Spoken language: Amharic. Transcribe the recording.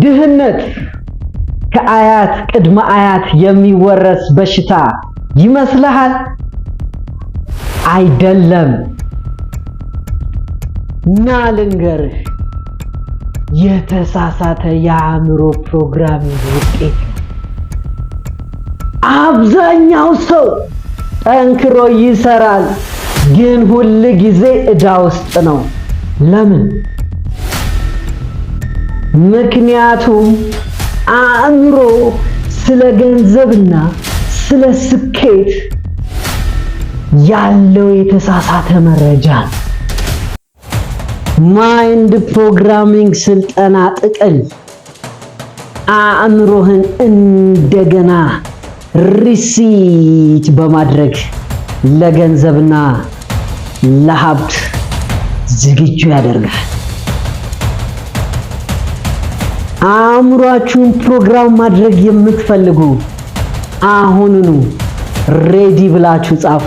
ድህነት ከአያት ቅድመ አያት የሚወረስ በሽታ ይመስልሃል? አይደለም። ና ልንገርህ፣ የተሳሳተ የአእምሮ programming ውጤት ነው። አብዛኛው ሰው ጠንክሮ ይሰራል፣ ግን ሁል ጊዜ ዕዳ ውስጥ ነው። ለምን? ምክንያቱም አእምሮ ስለ ገንዘብና ስለ ስኬት ያለው የተሳሳተ መረጃ ነው። Mind programming ስልጠና ጥቅል አእምሮህን እንደገና reset በማድረግ ለገንዘብና ለሀብት ዝግጁ ያደርጋል። አእምሯችሁን ፕሮግራም ማድረግ የምትፈልጉ አሁኑኑ ready ብላችሁ ጻፉ።